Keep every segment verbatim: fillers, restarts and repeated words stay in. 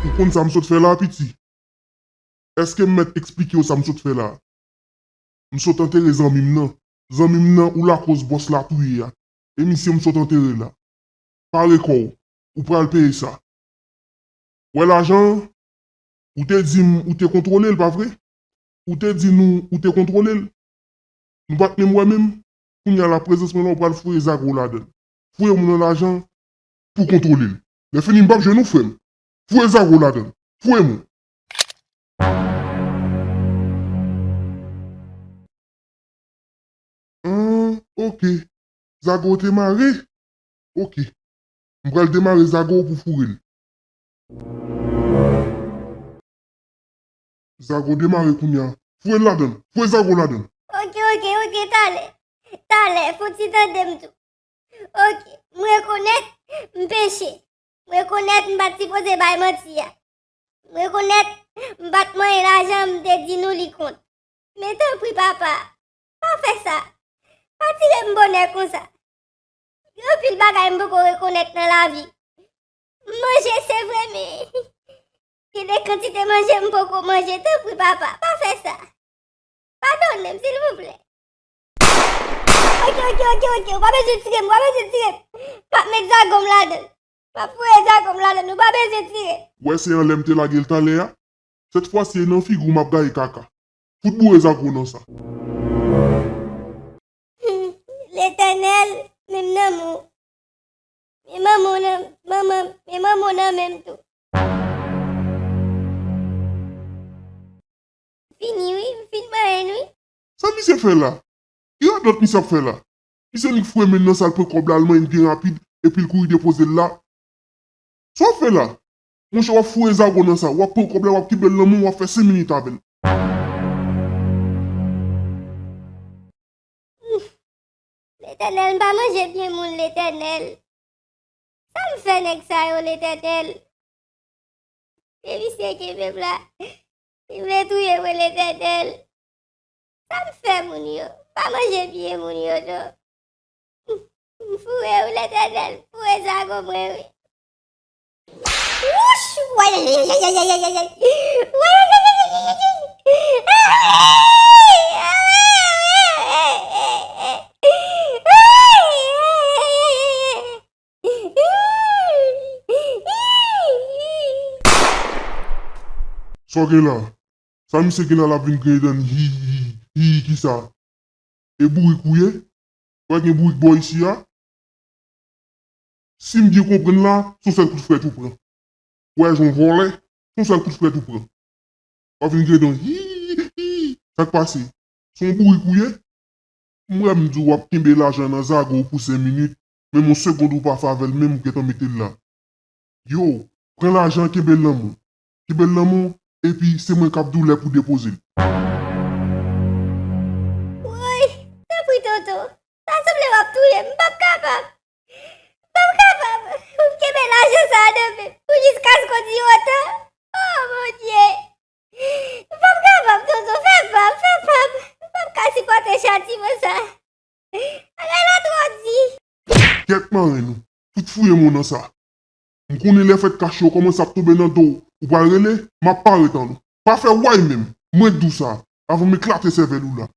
Ou konn sa m sot fè la, piti? Èske m mèt eksplike w sa m sot fè la? M sot antere zanmi m nan. Zanmi m nan ou lakoz bòs la touye a. E misye m sot antere l la. Pare kò w. Ou pral peye sa. Wè lajan an? Ou te di m ou te kontwole l, pa vre? Ou te di nou ou te kontwole l. Nou pa t menm wè menm. Kounye a la, prezans mwen la, ou pral foure zago w ladan l. Foure moun nan lajan pou kontwole l. Lè fini, m p ap jwenn ou, frè m. Foure zago w ladan l. Foure moun. Ah, ok. Zago te mare? Ok. M pral demare zago pou foure l. Zago demare kounye a. Foure l ladan l. Foure zago ladan l. Ok, ok, ok, talè. Talè, fò w ti tande m tou. Ok, m rekonèt m peche. M rekonèt m pa t sipoze bay manti a. M rekonèt m pa t manyen lajan m te di nou li kont. Men tanpri, papa, pa fè sa. Pa tire m bonè konsa. Gen anpil bagay m poko rekonèt nan lavi. M manje, se vre, men gen de kantite manje m poko manje. Tanpri, papa, pa fè sa. Padone m, silvouplè. Ok, ok, ok, ok. Ou pa bezwen tire m, ou pa bezwen tire m. M ap met zago m ladan l. M ap foure zago m ladan l, ou pa bezwen tire m. Wè se anlè m te lage l talè a? Sèt fwa si e nan figi w m ap gaye kaka. Fout boure zago nan sa. Letènèl, men m nan men w. Men manman w nan, manman, men manman w nan men m tou. Fini wi, m fin manyen wi. Sa misye fè la? Ki radòt misye ap fè la? Misye nik foure men l nan sal pran kòb la, al manyen l byen rapid, epi l kouri depoze l la. Sa w ap fè la? Monchè, w ap foure zago nan sa, w ap pran kòb la, w ap kenbe l nan men w, w ap fè senk minit avè l. Letènèl, m pa manje byen moun, Letènèl. Sa m fè nèg sa yo, Letènèl? Men misye kenbe m la. Li vle touye mwen, Letènèl. Sa m fè moun yo? M pa manje byen moun yo, non. M foure wi, Letènèl. M foure zago mwen wi. Wouch! Wayayayayayayayay! Wayayayayayayay! Sa w gen la? Sa misye gen la, l ap vin griyen dan l, hi, hi, hi, kisa? E bourik ou ye? Pa gen bourik bò isi a? Si m byen konprann la, se yon sèl kout frèt ou pran. Ou wè, jan w vòlè, se yon sèl kout frèt ou pran. W ap vin griyen dan, hi, hi, sa k pase? Se yon bourik ou ye? M wè m di w w ap kenbe lajan nan zago w pou senk minit, menm yon segond ou pa fè avè l, menm ou gentan mete l la. Yo, pran lajan an, kenbe l nan men w. Kenbe l nan men w, epi se mwen k ap di w lè pou depoze l. Woy, tanpri tonton, sa sanble w ap touye m, m p ap kapab. M p ap kapab. Ou kenbe lajan sa a nan men m pou jiskaske w di otan. Oh, Bondye! M p ap kapab, tonton, fè pa m, fè pa m. M p ap ka sipòte chatiman sa. Bagay la twò di. Kèt marenn ou, fout fouye men w nan sa. M konnen lè fèt kache yo kòmanse ap tonbe nan do w, ou pral rele, m ap pare tann ou. Pa fè way menm, mwen k di w sa, avan m eklate sèvèl ou la.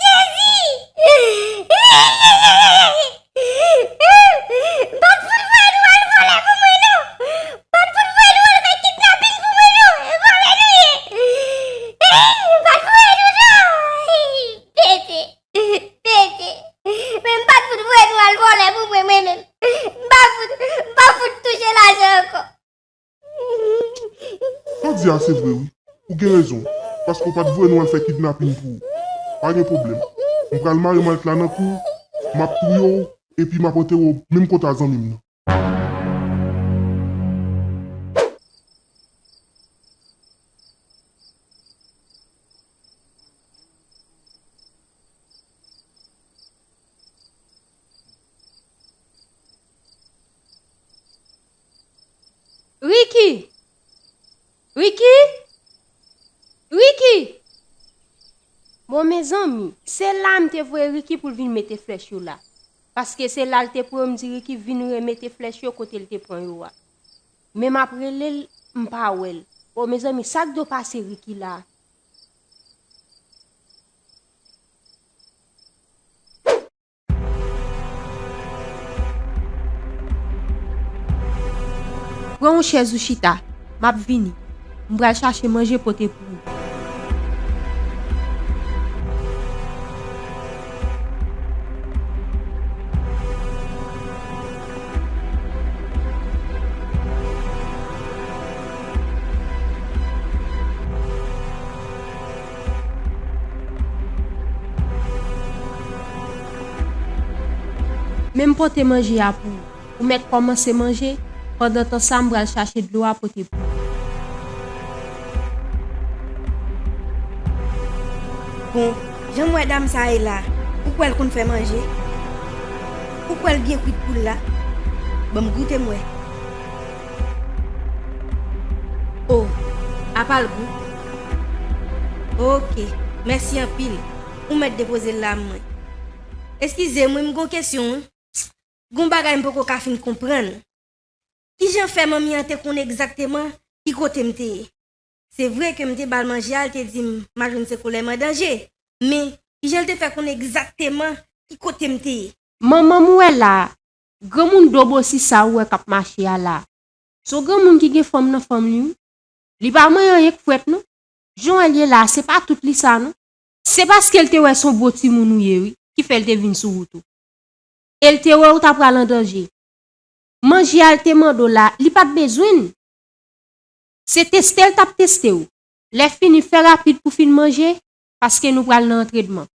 Jezi! M pa t fout voye nou al vòlè pou mwen non! M pa t fout voye nou al fè kidnapin pou mwen non! E vòlè nou ye! M pa t voye nou non! Pete! Pete! Men m pa t fout voye nou al vòlè pou mwen, mwen menm! M pa fout, m pa fout touche lajan ankò! Sa w di a se vre wi. Ou gen rezon. Paske w pa t voye nou al fè kidnapin pou ou. Pa gen pwoblèm. M pral mare malèt la nan kou w, m ap touye w, epi m ap antere w menm kote a zanmi m nan. Ricky! Ricky! Ricky! Bon, mezanmi, se la m te voye Ricky pou l vin mete flèch yo la. Paske se la l te pran yo, m di Ricky vin remete flèch yo kote l te pran yo a. Men m ap rele l, m pa wè l. Bon, mezanmi, sa k do pase Ricky la? Pran yon chèz ou chita, m ap vini. M pral chache manje pote pou ou. Men m pote manje a pou ou. Ou mèt kòmanse manje, pandan tan sa m pral chache dlo a pote pou ou. Bon, jan m wè dam sa ye la, ou kwè l konn fè manje? Ou kwè l byen kwit pou l la? Ban m goute m wè. O, apa l gou? Oke, mèsi anpil. Ou mèt depoze l la mwen. Eskize m wi, m gon kesyon wi. Gon bagay m poko ka fin konprann. Kijan fè manmi an te konn egzakteman ki kote m te ye? Se vre ke m te ba l manje a, l te di m, "Majwen se kolè m an danje." Men, kijan l te fè konn egzakteman ki kote m te ye? Manman m ou wè la a, granmoun dobosi sa ou wè k ap mache a la a. Se yon granmoun ki gen fanm nan fanm li wi. Li pa manyen anyen k frèt non. Jan w wè l ye la a, se pa tout li sa non. Se paske l te wè se yon bon timoun ou ye wi, ki fè l te vin sou wout ou. E l te wè w ta pral an danje. Manje a l te mande w la, li pa t bezwen l. Se teste l t ap teste w. Lè fini, fè rapid pou fin manje, paske nou pral nan antrenman.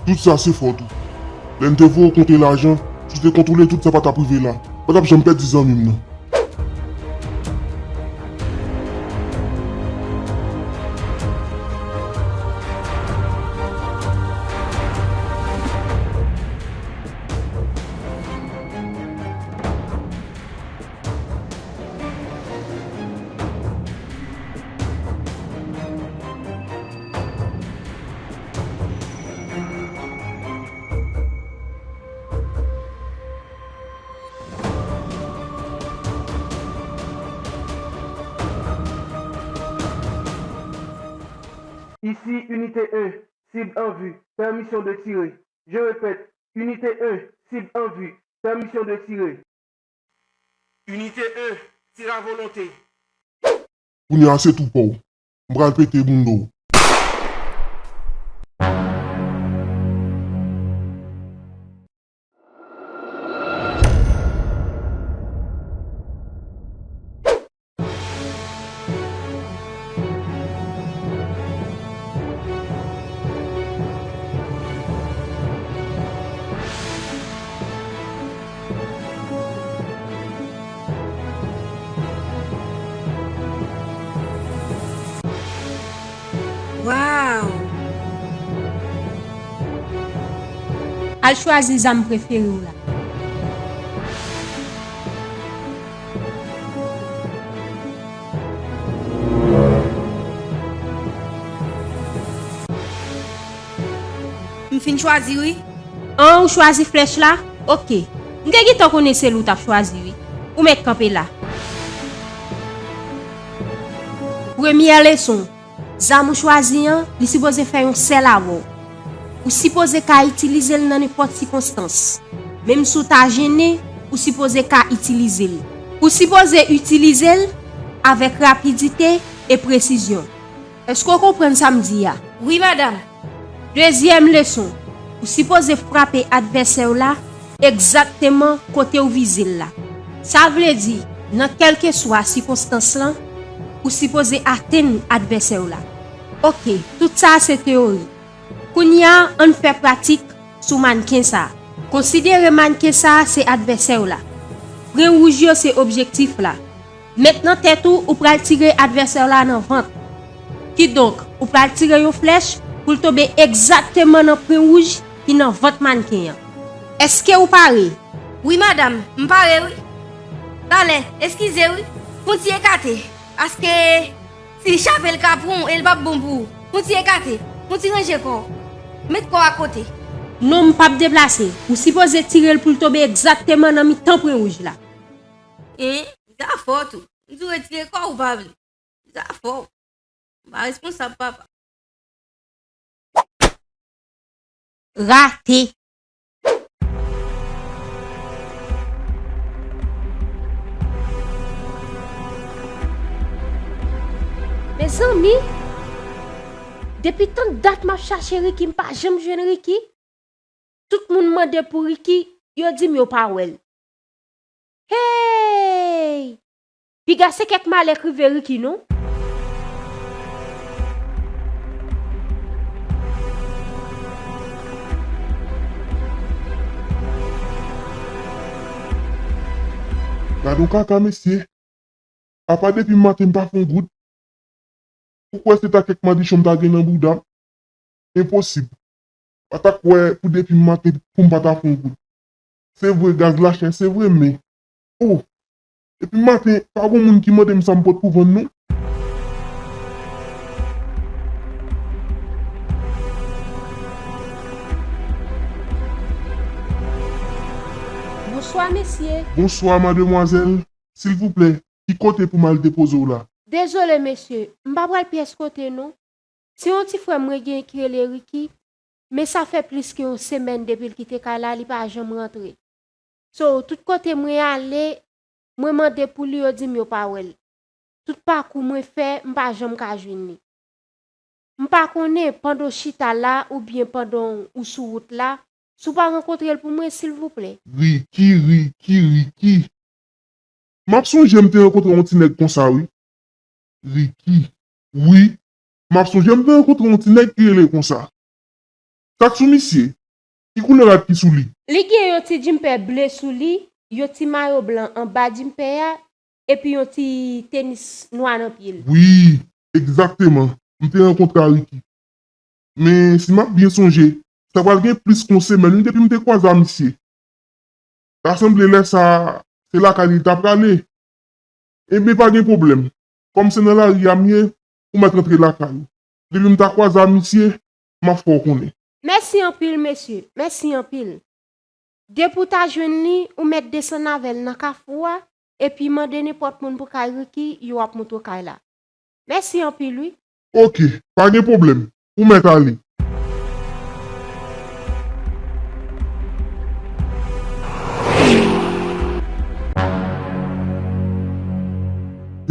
Tout sa se fòt ou. Lè n te voye w konte lajan, si w te kontwole tout sa pa t ap rive la. M pa t ap janm pèdi zanmi m nan. Ici unité un, cible en vue, permission de tirer. Je répète, unité un, cible en vue, permission de tirer. Unité un, tir à volonté. Kounye a se tou pa w. M pral pete bounda w. Waw! Al chwazi zam prefere w la. Fin chwazi, wi. An, ou chwazi flèch la? Oke. M te gentan konnen se li w t ap chwazi, wi. Ou mèt kanpe la. Premyè leson. Zam ou chwazi an, li sipoze fè yon sèl avè w. Ou sipoze ka itilize l nan nenpòt sikonstans. Menm si w ta jennen, ou sipoze ka itilize l. Ou sipoze itilize l avèk rapidite e presizyon. Èske w konprann sa m di a? Wi, madanm. Dezyèm leson, ou sipoze frape advèsè w la egzakteman kote w vize l la. Sa vle di, nan kèlkeswa sikonstans lan, ou sipoze atenn advèsè w la. Oke, tout sa a se teyori. Kounye a, ann fè pratik sou mannken sa a. Konsidere mannken sa a se advèsè w la. Pwen wouj yo se objektif la. Met nan tèt ou, ou pral tire advèsè w la nan vant. Kidonk, ou pral tire yon flèch pou l tonbe egzakteman nan pwen wouj ki nan vant mannken an. Èske ou pare? Wi, madanm, m pare, wi. Talè, eskize, wi. Fon ti ekate, paske si chape l ka pran w e l p ap bon pou ou. Fon ti ekate, fon ti ranje kò w. Met kò w akote. Non, m p ap deplase. Ou sipoze tire l pou l tonbe egzakteman nan mitan pwen wouj la. En, zafè w tou. M di w retire kò w, ou pa vle. Zafè w. M pa responsab, papa. Rate. Mezanmi, depi tann dat m ap chache Ricky, m pa janm jwenn Ricky. Tout moun mande pou Ricky, yo di m yo pa wè l. Hey! Piga se kèk malè k rive Ricky, non? Gad on kaka, mesye. Apa depi maten m pa fè on goud? Ou kwè se ta kèk madichon m ta gen nan bouda m? Enposib. Pa ta kwè pou depi maten pou m pa ta fè on goud. Se vre, gaz la chè, se vre, men, o, depi maten, pa gon moun ki mande m sa m pot pou vann, non. Bonswa, mesye. Bonswa, mademwazèl. Silvouplè, ki kote pou m al depoze w la? Dezole, mesye, m pa pral pyès kote, non. Se yon ti frè mwen gen ki rele Ricky, men sa fè plis ke yon semèn depi l kite kay la, li pa janm rantre. So, tout kote mwen ale, mwen mande pou li, yo di m yo pa wè l. Tout pakou mwen fè, m pa janm ka jwenn li. M pa konnen pandan w chita la oubyen pandan w sou wout la, si w pa rankontre l pou mwen, silvouplè. Ricky, Ricky, Ricky. M ap sonje m te rankontre yon ti nèg konsa, wi. Ricky. Wi, m ap sonje m te rankontre yon ti nèg ki rele konsa. Sa k sou misye? Ki koulè rad ki sou li? Li gen yon ti djinpè ble sou li, yon ti mayo blan anba djinpè a, epi yon ti tenis nwa nan pye l. Wi, egzakteman. M te rankontre a Ricky. Men, si m ap byen sonje, sa pral gen plis ke yon semèn, wi, depi m te kwaze a misye. Ta sanble lè sa a, se lakay li ta prale. Ebyen, pa gen pwoblèm. Kòm se nan lari a m ye, ou mèt rantre lakay ou. Depi m ta kwaze a misye, m ap fè w konnen. Mèsi anpil, mesye. Mèsi anpil. Depi w ta jwenn li, ou mèt desann avè l nan kafou a, epi mande nenpòt moun pou kay Ricky, yo ap montre w kay la. Mèsi anpil, wi. Oke, pa gen pwoblèm. Ou mèt ale.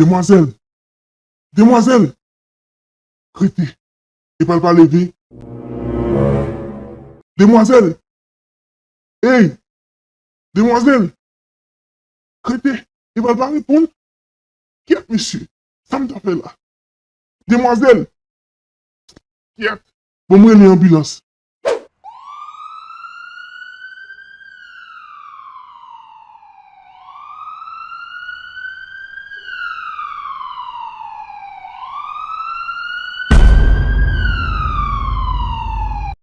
Demwazèl! Demwazèl! Rete. Epa l pa leve. Demwazèl! Ey! Demwazèl! Rete! Epa l pa reponn. Kyèt, mesye! Sa m ta fè la? Demwazèl! Kyèt! Bon, m rele anbilans.